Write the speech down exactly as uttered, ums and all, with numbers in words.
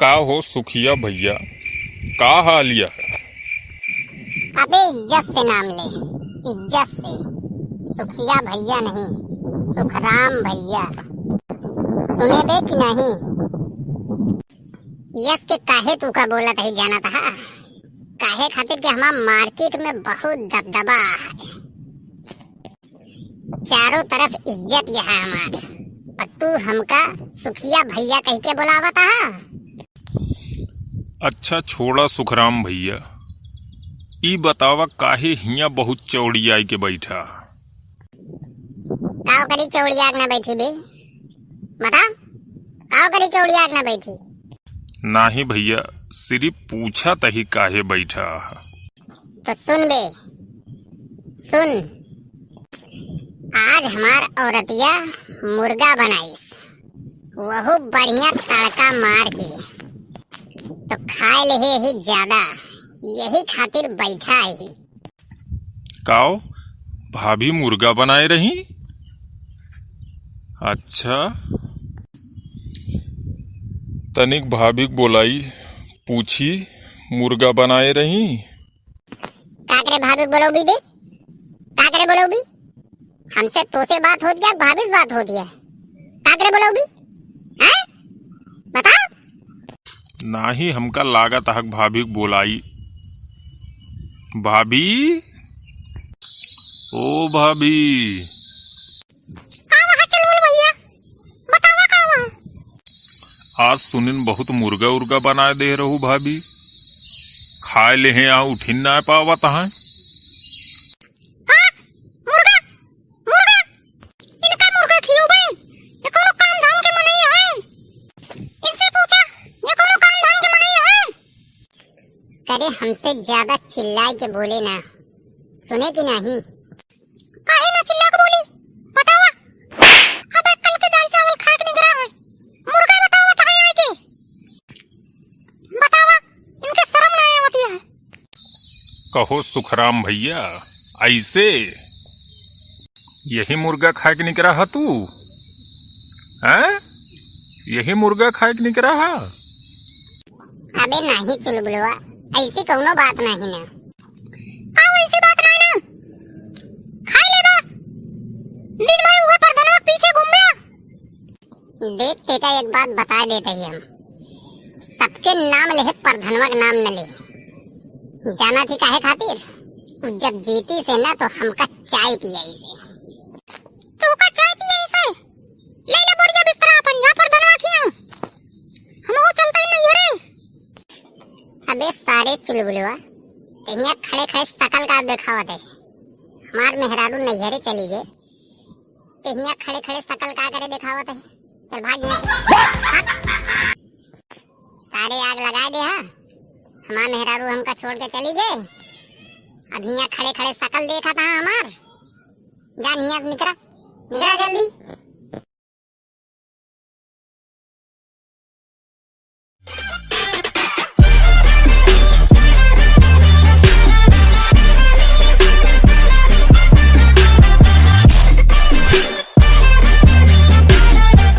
का हो सुखिया भइया, का हाल या? अबे इज्जत से नाम ले, इज्जत से। सुखिया भइया नहीं, सुखराम भइया। सुने बे कि नहीं? यस के काहे तू का बोलत है जानत हा? काहे खातिर कि हमार मार्केट में बहुत दबदबा है। चारों तरफ इज्जत या है हमार, और तू हमका सुखिया भइया कह के बोलावत हा? अच्छा छोड़ा सुखराम भइया, ई बतावा काहे हियाँ बहुत चौड़ियाई के बैठा? काव करी चौड़िया के ना बैठी बे? बता, काव करी चौड़िया के ना बैठी? नाही भइया, सिर्फ पूछा तही काहे बैठा? तो सुन बे, सुन, आज हमार औरतिया मुर्गा बनाइस, वहू बढ़िया तड़का मार के, तो खाए लेहे ही ज्यादा, यही खातिर बैठा ही। काव, भाभी मुर्गा बनाए रही? अच्छा, तनिक भाभी के बोलाई, पूछी, मुर्गा बनाए रही? का करे भाभी बोलौबी बे? का करे बोलौबी? हमसे तोसे बात होत या, भाभी से बात होत या? का करे बोलौबी? हैं? बता। नाही, हमका लागत हक भाभी के बोलाई। भाभी, ओ भाभी। का बा चुलबुल भइया? बतावा का बा? आज सुनिन बहुत मुर्गा उर्गा बनाए दे रहू भाभी। खाए लेहे आ उठिन ना पावत हैं। हाँ, मुर्गा, मुर्गा। इनका मुर्गा खियौबे? ये कौनो काम धाम के मनई है? इनसे पूछा, ये कौनो काम धाम के मनई है? करे हमसे ज्यादा चिल्लाए के बोले ना, सुने कि नहीं? काहे ना चिल्ला के बोली? बतावा। अबे कल के दाल चावल खाए के निकरा है, मुर्गा बतावा बताए आए के। बतावा, इनके शर्म ना आवत है। कहो सुखराम भइया, ऐसे यही मुर्गा खाए के निकरा हा तू? हैं? यही मुर्गा खाए के निकरा हा? अबे नाही चुलबुलवा, ऐसी कौनो बात नाही ना। का वैसी बात नाही ना? खाई लेबा। दिन भर उहे परधनवा के पीछे घूमबे। देख तेका एक बात बता देते ही हम, सबके नाम लेहे परधनवा के नाम न ले। जाना थी काहे खातिर? उ जब जीती से ना तो हमका चाय पियाई से। तू का चाय पियाई से? ले ले बोरिया बिस्तरा अपन, जा परधनवा खिया। हमहू चलते ही नैहरे। अबे सारे चुलबुलवा, ते हियाँ खड़े खड़े सकल का देखावत है? हमार मेहरारू नैहरे चली गए, ते हियाँ खड़े खड़े सकल का करे देखावत है? चल भाग यहाँ से। भाग। सारे आग लगाए दे हा। हमार मेहरारू हमका छोड़ के चली गए, अब हियाँ खड़े खड़े सकल देखा था हमार। जा हियाँ से निकरा, निकरा जल्दी।